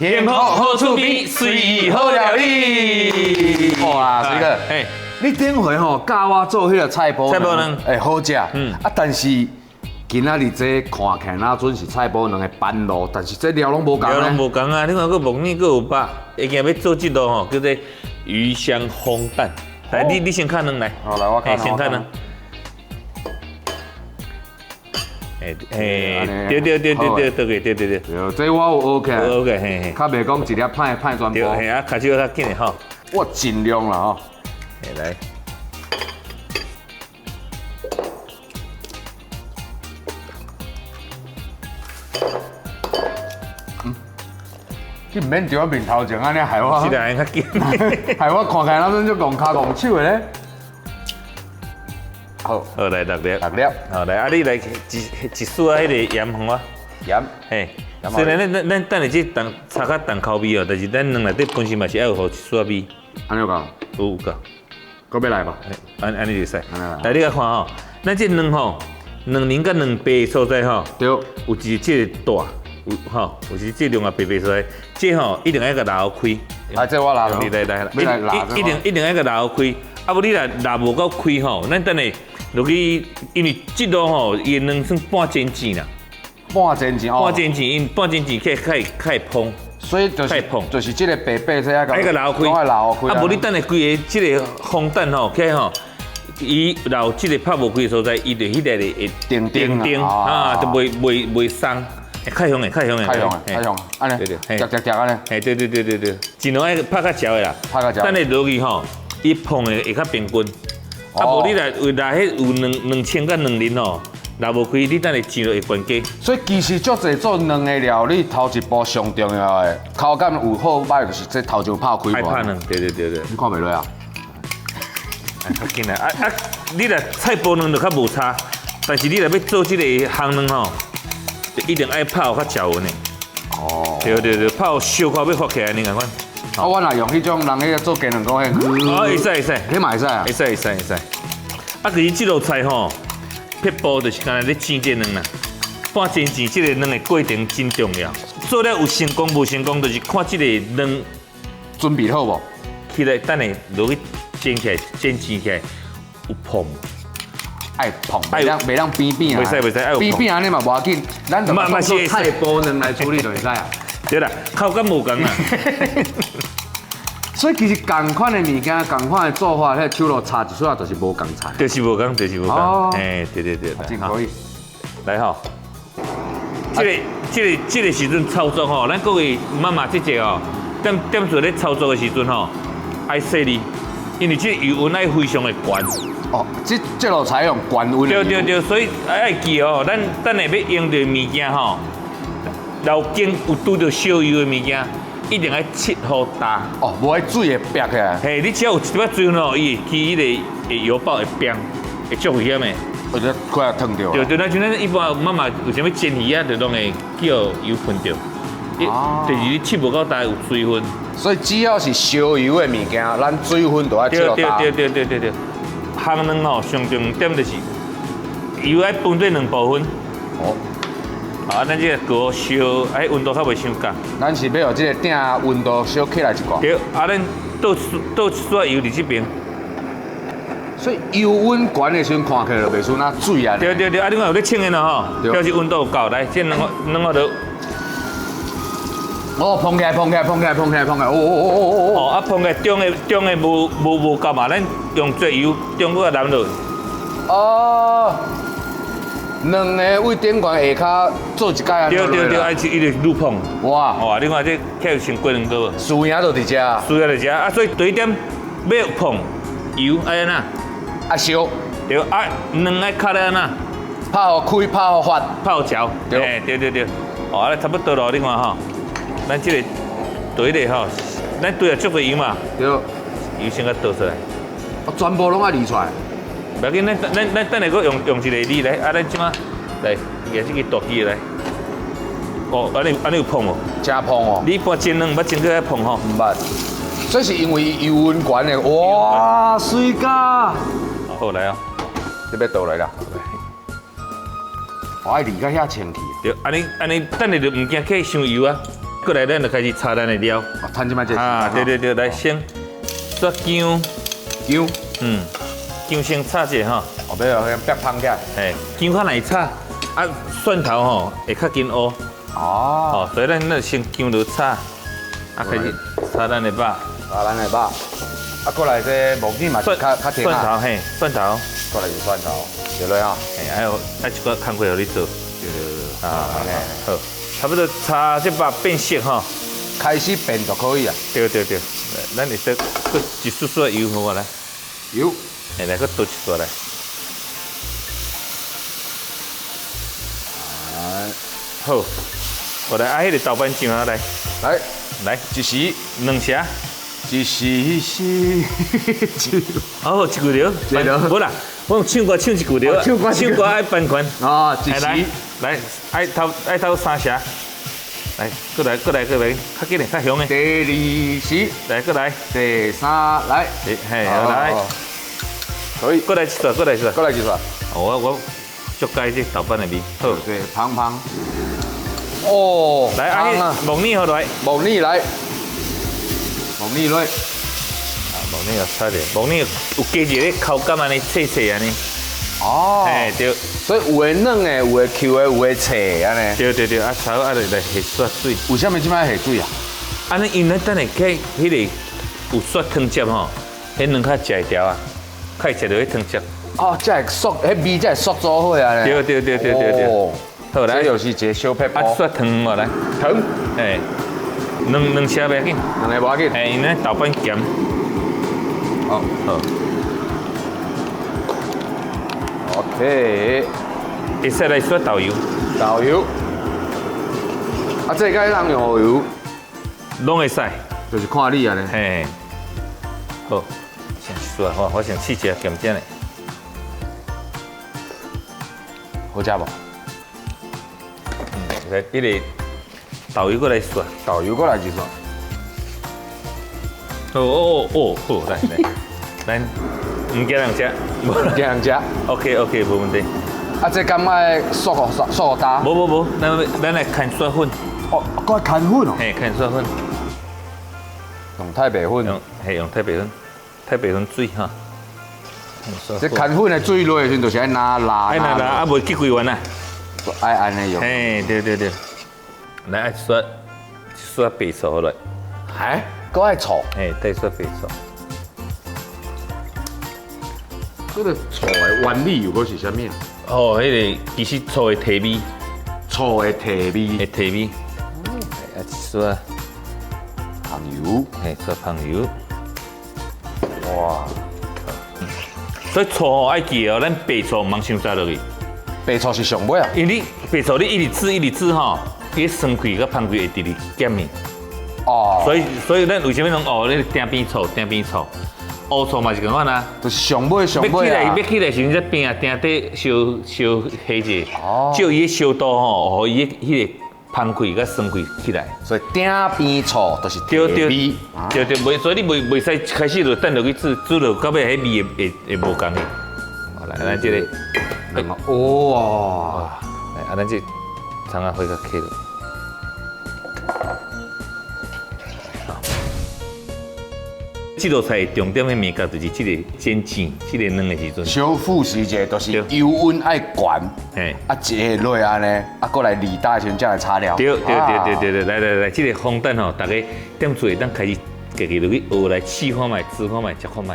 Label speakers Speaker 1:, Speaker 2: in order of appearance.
Speaker 1: 幸福好趣味，水好料理。
Speaker 2: 哇，水哥，
Speaker 1: 哎，
Speaker 2: 你頂回吼教我做彼个菜脯
Speaker 1: 菜脯卵。
Speaker 2: 哎，好食。啊，但是今仔日這看起來若準是菜脯卵的班路，但是這料攏無仝。
Speaker 1: 料攏無仝啊！你看閣木耳，閣有肉，下件欲做這道吼，叫做魚香烘蛋。來，你先敲卵來。
Speaker 2: 好，來，我敲。
Speaker 1: 先敲卵。哎哎，對對對對對，對對對對對。
Speaker 2: 對，這我有學起來。
Speaker 1: OK，嘿嘿。
Speaker 2: 較袂講一粒歹歹全部。
Speaker 1: 對，嘿啊，跤手較緊的吼。
Speaker 2: 我盡量啦吼。
Speaker 1: 嘿，來。
Speaker 2: 你毋免佇我面頭前按呢害我。
Speaker 1: 是啦，較緊。
Speaker 2: 害我看起來若陣足戇跤戇手的咧。好，
Speaker 1: 好來六粒，
Speaker 2: 六粒。
Speaker 1: 好來，啊你來一一絲仔彼个鹽予我。
Speaker 2: 鹽。
Speaker 1: 嘿，雖然咱咱咱等下這重炒較重口味哦，但是咱卵內底本身嘛是愛有予一絲仔味。
Speaker 2: 按呢有夠？
Speaker 1: 有有夠。
Speaker 2: 閣欲來無？
Speaker 1: 按按呢就會使。來，你來看吼，咱這卵吼，卵仁佮卵白的所在吼，
Speaker 2: 對，
Speaker 1: 有一個這個大，有吼，有一個這兩個白白所在，這吼一定愛共撈開。
Speaker 2: 啊，這我撈。
Speaker 1: 來來來，一定愛共撈開。啊無你若撈無夠開吼，咱等下落去，因為這道吼，伊的卵算半煎煎啦。
Speaker 2: 半煎煎哦。
Speaker 1: 半煎煎，因半煎煎較較較會膨。
Speaker 2: 所以就是就是這個白白這愛共
Speaker 1: 撈開，
Speaker 2: 愛撈開。
Speaker 1: 啊無你等下規個這個烘蛋吼，起來吼，伊撈這個拍無開的所在，伊就彼個會
Speaker 2: 定定
Speaker 1: 定啊，就袂袂袂鬆。較香的，較香的，
Speaker 2: 較香的，較香。按呢，夾夾夾按呢。
Speaker 1: 嘿，對對對對對，盡量愛拍較焦的啦。
Speaker 2: 拍較焦。
Speaker 1: 等下落去吼，伊膨的會較平均。啊，無你若有若彼有兩兩千佮卵仁吼，若無開，你等下煎落會懸雞。
Speaker 2: 所以其實足濟做卵的料理，頭一步上重要的口感有好歹，就是這頭前拍開。
Speaker 1: 愛拍卵，對對對對。
Speaker 2: 你看袂落啊？
Speaker 1: 較緊來啊啊！你若菜脯卵就較無差，但是你若欲做這個烘卵吼，就一定愛拍予較焦勻的。哦。對對對，拍予小可欲發起來，你共款。
Speaker 2: 啊，我若用彼種人彼个做雞卵糕彼个，
Speaker 1: 哦，會使會使，
Speaker 2: 彼嘛會使啊，
Speaker 1: 會使會使會使。啊，其實這道菜吼，撇步就是干焦咧煎這卵啦，半煎煎這個卵的過程真重要。做了有成功無成功，就是看這個卵
Speaker 2: 準備好無？
Speaker 1: 起來，等下落去煎起來，煎煎起來有膨。
Speaker 2: 愛膨，袂當袂當扁扁啊，
Speaker 1: 袂使袂使，愛有
Speaker 2: 扁扁按呢嘛無要緊，咱就當做菜脯卵來處理就會使啊。
Speaker 1: 對啦，口感無仝啦。
Speaker 2: 所以其實仝款的物件，仝款的做法，彼个手路差一撮仔，就是無仝菜。
Speaker 1: 就是無仝，就是無仝。哎，對對對，
Speaker 2: 真可以。
Speaker 1: 來吼，這个、這个、這个時陣操作吼，咱各位媽媽姐姐哦，踮踮做咧操作的時陣吼，愛細膩，因為這個油溫愛非常的懸。
Speaker 2: 哦，這這道菜用懸溫。
Speaker 1: 對對對，所以愛記哦，咱等下欲用著物件吼，老經有拄著燒油的物件。一定愛切予焦。
Speaker 2: 哦，無彼水會煏起來。
Speaker 1: 嘿，你只要有一寡水分哦，伊會起彼个會油爆會煏，會足危險的。
Speaker 2: 或者快要燙著。
Speaker 1: 對對，咱像咱一般媽媽有啥物煎魚啊，就攏會叫油噴著。哦。就是你切無夠焦，有水分。
Speaker 2: 所以只要是燒油的物件，咱水分就愛切予焦。
Speaker 1: 對對對對對對。烘卵吼，上重點就是油愛分做兩部分。哦。啊，咱這個鍋燒，哎，溫度較袂傷降。
Speaker 2: 咱是欲予這個鼎溫度燒起來一寡。
Speaker 1: 對，啊，咱倒倒一撮油佇這邊。
Speaker 2: 所以油溫懸的時陣，看起來就袂輸那水啊。
Speaker 1: 對對對，啊，你看有咧穿的啦吼，表示溫度有夠。來，這兩個兩個都。
Speaker 2: 哦，膨起來，膨起來，膨起來，膨起來，膨起來，哦哦哦哦哦
Speaker 1: 哦。啊，膨起來中的中的無無無夠嘛，咱用這油中閣來淋落。
Speaker 2: 哦。兩个位頂懸下跤做一擺啊！
Speaker 1: 對對對，啊，伊就愈膨。
Speaker 2: 哇
Speaker 1: 哇，你看這起來像雞卵糕無？
Speaker 2: 輸贏就佇遮。
Speaker 1: 輸贏佇遮啊，所以第一點欲膨油愛按怎？
Speaker 2: 啊燒。
Speaker 1: 對啊，卵愛敲咧按怎？
Speaker 2: 拍予開，拍予發，
Speaker 1: 拍予焦。對對對對。哦，啊，差不多咯，你看吼，咱這個對咧吼，咱對啊足濟油嘛。
Speaker 2: 對。
Speaker 1: 油先共倒出來。
Speaker 2: 哦，全部攏愛離出來。
Speaker 1: 無要緊，咱咱咱等下閣用用一個你來，啊，咱這馬來，舉這个大支來。哦，按呢按呢有膨無？
Speaker 2: 誠膨哦。
Speaker 1: 你一般煎卵毋捌煎過遐膨吼？
Speaker 2: 毋捌。這是因為油溫懸的，哇，媠甲。
Speaker 1: 好來哦，
Speaker 2: 這欲倒來啦。我愛離到遐清氣。
Speaker 1: 對，按呢按呢，等下就毋驚起傷油啊。過來，咱就開始炒咱的料。
Speaker 2: 哦，趁這擺這
Speaker 1: 啊，對對對，來先刷薑，
Speaker 2: 薑，
Speaker 1: 薑先炒一下吼。
Speaker 2: 後尾啊，變芳起來。
Speaker 1: 嘿，薑較耐炒，啊，蒜頭吼會較緊烏。哦，所以咱那先薑落炒，啊，開始炒咱的肉。
Speaker 2: 炒咱的肉。啊，過來這木耳嘛是較較甜。
Speaker 1: 蒜頭嘿，蒜頭。
Speaker 2: 過來是蒜頭，對落啊。
Speaker 1: 嘿，還有還一寡工課予你做。
Speaker 2: 對對對。
Speaker 1: 啊，好，差不多炒這肉變色吼，
Speaker 2: 開始變就可以啊。
Speaker 1: 對對對，咱會使閣一絲絲油予我來。
Speaker 2: 油。
Speaker 1: 來，閣倒一撮來。好，過來啊，彼個豆瓣醬啊，來，
Speaker 2: 來，
Speaker 1: 來，
Speaker 2: 一匙，
Speaker 1: 兩匙，
Speaker 2: 一匙是，
Speaker 1: 哦，一句著，無啦，我用唱歌唱一句著，
Speaker 2: 唱歌
Speaker 1: 唱歌愛版權。
Speaker 2: 啊，一匙，
Speaker 1: 來，愛頭愛頭三匙，來，過來過來過來，較緊的，較雄的。
Speaker 2: 第二匙，
Speaker 1: 來過來，
Speaker 2: 第三來，
Speaker 1: 嘿，來，
Speaker 2: 可以，
Speaker 1: 過來一撮，過來一撮，
Speaker 2: 過來一撮。
Speaker 1: 我足佮意這豆瓣的味，
Speaker 2: 好，對，芳芳。哦，
Speaker 1: 來啊，木耳予來，
Speaker 2: 木耳來，木耳來，
Speaker 1: 啊，木耳也炒者，木耳有加一个口感按呢脆脆按呢。
Speaker 2: 哦，
Speaker 1: 嘿對，
Speaker 2: 所以有的軟的，有的 Q 的，有的脆按呢。
Speaker 1: 對對對，啊，炒啊，就來下雪水。
Speaker 2: 為啥物這擺下水啊？
Speaker 1: 按呢，因為等下去彼个有雪湯汁吼，彼卵較食會著啊，較會食著彼湯汁。
Speaker 2: 哦，才會縮，彼味才會縮做伙按呢。
Speaker 1: 對對對對對對。好來，
Speaker 2: 這就是一個小撇步。
Speaker 1: 啊，雪糖我來。
Speaker 2: 糖，
Speaker 1: 嘿，兩匙袂要緊。
Speaker 2: 兩个無要緊。
Speaker 1: 嘿，因為豆瓣鹹。
Speaker 2: 好，
Speaker 1: 好。
Speaker 2: OK。
Speaker 1: 會使來雪豆油。
Speaker 2: 豆油。啊，這個人用油。
Speaker 1: 攏會使。
Speaker 2: 就是看你按呢。
Speaker 1: 嘿。好，先雪，我我先試一下鹹點的。
Speaker 2: 好食無？
Speaker 1: 來，彼个豆油閣來雪，
Speaker 2: 豆油閣來一撮。
Speaker 1: 哦哦哦，好，來來，咱毋驚人食，
Speaker 2: 毋驚人食。
Speaker 1: OK OK，無問題。
Speaker 2: 啊，這敢愛縮予縮予焦？
Speaker 1: 無無無，咱來牽雪粉。
Speaker 2: 哦，閣愛牽粉哦。
Speaker 1: 嘿，牽雪粉。
Speaker 2: 用太白粉。
Speaker 1: 用，嘿，用太白粉，太白粉水哈。
Speaker 2: 這牽粉的水落的時陣，就是愛拿拉。
Speaker 1: 愛拿拉，啊，袂結規完啊。
Speaker 2: 愛按呢用。
Speaker 1: 嘿，對對對。來，愛雪雪白醋落來。
Speaker 2: 哎，閣愛醋？
Speaker 1: 嘿，帶雪白醋。
Speaker 2: 這個醋的原理又閣是啥物啊？
Speaker 1: 哦，彼個其實醋會提味。
Speaker 2: 醋會提味。
Speaker 1: 會提味。啊，一撮
Speaker 2: 香油。
Speaker 1: 嘿，撮香油。
Speaker 2: 哇！
Speaker 1: 所以醋吼愛記哦，咱白醋毋通傷濟落去。
Speaker 2: 白醋是上尾啊。
Speaker 1: 因為你白醋你一直煮一直煮吼，伊酸氣佮芳氣會直直減去。
Speaker 2: 哦。
Speaker 1: 所以咱為啥物講哦？你鼎邊醋，鼎邊醋，烏醋嘛是仝款啊。
Speaker 2: 就是上尾上尾啊。
Speaker 1: 欲起來時陣才平啊，鼎底燒燒火者。
Speaker 2: 哦。
Speaker 1: 照伊的燒度吼，予伊彼個芳氣佮酸氣起來。
Speaker 2: 所以鼎邊醋就是提味。
Speaker 1: 對對對，袂所以你袂使一開始就等落去煮，煮落到尾彼味會會會無仝去。好來，咱這個。
Speaker 2: 哇！
Speaker 1: 來，啊，咱這蔥仔花較起落。這道菜重點的物件就是這個煎煎，這個卵的時陣。
Speaker 2: 小富時一個，就是油溫愛懸，
Speaker 1: 嘿，
Speaker 2: 啊，一下落按呢，啊，過來二打的時陣才來炒料。
Speaker 1: 對對對對對對，來來來，這個風蛋吼，大家踮厝會當開始家己落去學來試看覓，煮看覓，食看覓。